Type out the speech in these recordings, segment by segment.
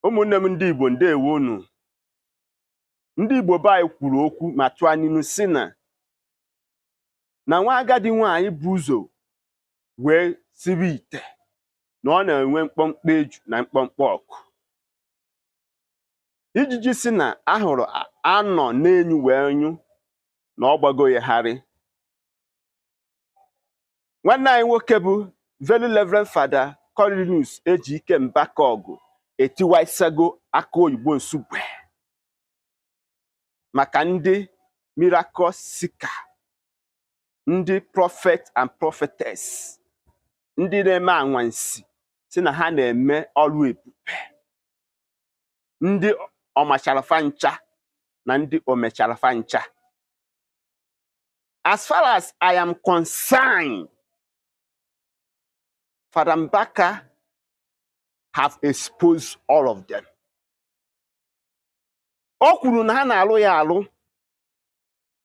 Ụmụnne m ndị Igbo, ndewo unu. Ndị Igbo be anyị kwuru okwu ma tụọ n'ilu sị na nwa agadi nwaanyị bụ ụzọ wee siri ite na ọ na-enwe mkpọmkpọ eju na mkpọmkpọ ọkụ. Ijiji si na ahụrụ anọ n'enyu wee nyụ na ọ gbago ya gharị. Nwanne anyị nwoke bụ Very Reverend Father Cornelius Ejike Mbaka-Ọgụ etiwaisago aka oyibo nsugbe maka ndị miracle seeker, ndị prophet and prophetess, ndị na-eme anwansi si na ha na-eme ọrụ ebube, ndị ọmacharafa ncha na ndị omecharafa ncha. As far as I am concerned, Father Mbaka have exposed all of them. O kwuru na ha na-alụ ya alụ,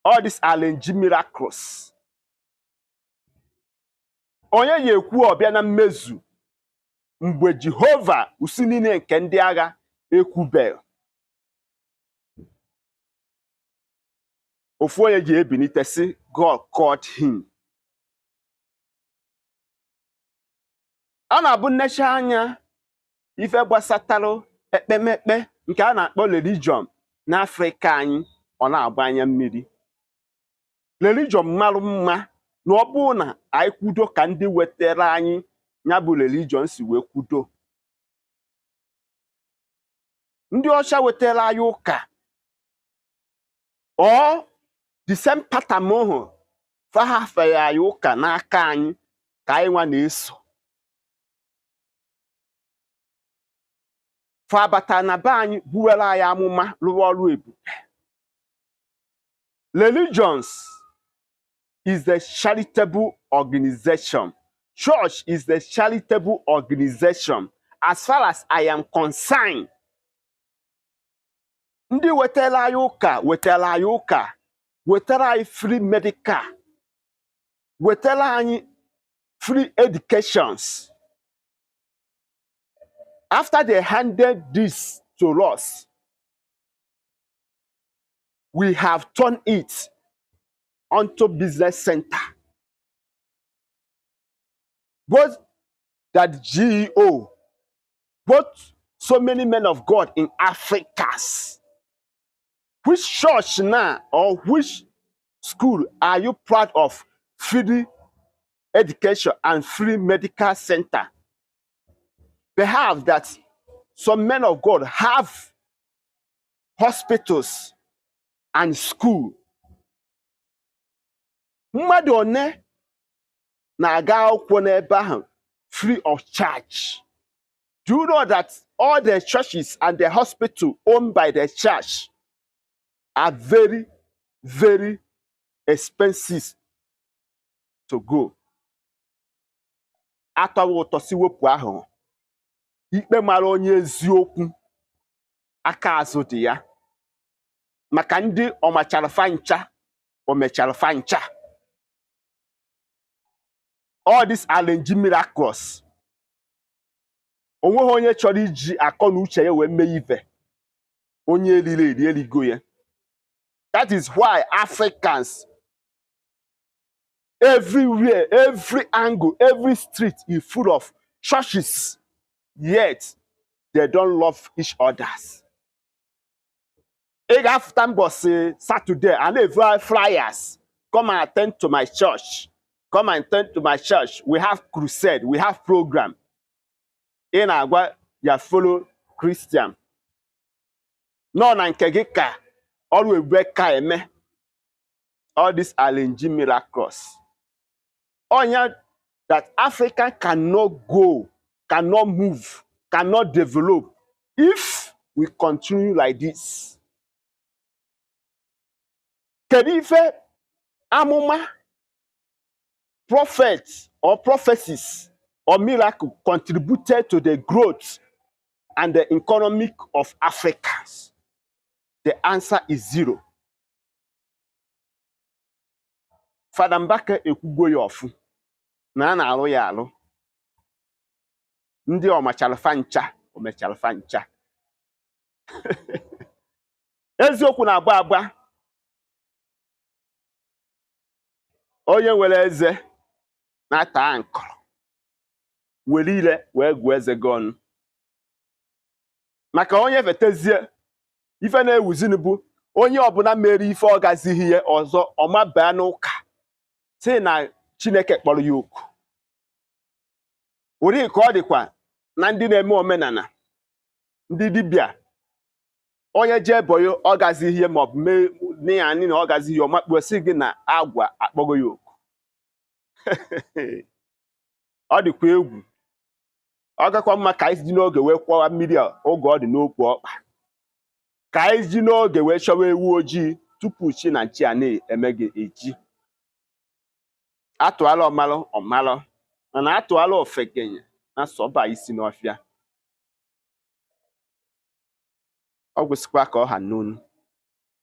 all these arrange miracles. Onye ya ekwu ọbịa na mmezu mgbe Jehova usi niile nke ndị agha ekwubeghị. Ofu onye ji ebinite sị God called him. A na-abụ nnecha anya ife gbasatalụ ekpemekpe nke a na-akpọ religion n'Afrịka anyị, ọ na-agba anya mmiri. Religion marụ mma na ọ bụrụ na anyị kwudo ka ndị wetara anyị ya bụ religion si wee kwudo. Ndị ọcha wetara anyị ụka or the same pattern ahụ fa hafere anyị ụka n'aka anyị ka anyị nwa na-eso. Fa bata na be anyị buwere anyị amụma rụwa ọrụ ebube. Religions is a charitable organization. Church is a charitable organization. As far as I am concerned, ndị wetara anyị ụka wetara anyị ụka, wetara anyị free medical, wetara anyị free educations. After they handed this to us, we have turned it onto business center. Both that GEO, both so many men of God in Africa. Which church now or which school are you proud of free education and free medical center? Perhaps that some men of God have hospitals and school. Mmadụ one na-aga akwụkwọ n'ebe ahụ free of charge. Do you know that all the churches and the hospital owned by the church are very, very expensive to go? Atọwa ụtọ si wepụ ahụ. Ikpe mara onye eziokwu aka azụ dị ya maka ndị ọmacharafa ncha omecharafa ncha. All these arrange miracles. Onweghị onye chọrọ iji akọ na uche ya wee mee ife. Onye eriri eri erigo ya. That is why Africans everywhere, every angle, every street is full of churches, yet they don't love each others. Ị ga-afụta mbọsị Saturday a na-evu flyers, come and attend to my church, come and attend to my church, we have crusade, we have program. Ị na-agwa ya fellow Christian nọ na nke gị ka ọrụ ebube ka eme. All these arrange miracles. Onya that Africa cannot go, cannot move, cannot develop if we continue like this. Kedu ife amụma, prophet or prophecies or miracle contributed to the growth and the economic of Africans? The answer is zero. Father Mbaka ekwugo ya ọfụ na a na-alụ ya alụ. Ndị ọmacharafa ncha omecharafa ncha. Eziokwu na-agba agba. Onye nwere eze na-ata nkọrọ were ire wee gụọ eze gị ọnụ. Maka onye fetezie ife na-ewuzini bụ onye ọbụla mere ife ọ gazighị ihe ọzọ, ọma baa n'ụka sị na Chineke kpọrọ ya oku. Ụdị ka ọ dịkwa na ndị na-eme omenala, ndị dibịa, onye jee bọyị ọ gazighị ihe maọbụ mee ya na ọ gazighị ihe, ọmakpuo sị gị na agwa akpọgo ya oku. Ọ dịkwa egwu. Ọ gakwa mma ka anyị ji n'oge wee kwọwa mmiri a oge ọ dị n'okwu ọkpa, ka anyị ji n'oge wee chọwa ewu ojii tupu chi na nchi a na-eme gị eji. Atụala ọmalụ ọmalụ, mana atụala ofekenye na sọba isi n'ọfịa. Ọ gwụsịkwa ka ọ ha n'onu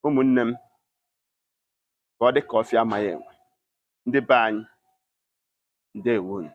ụmụnne m, ka ọ dị ka ọfịa amaghị enwe. Ndị be anyị, ndewonu.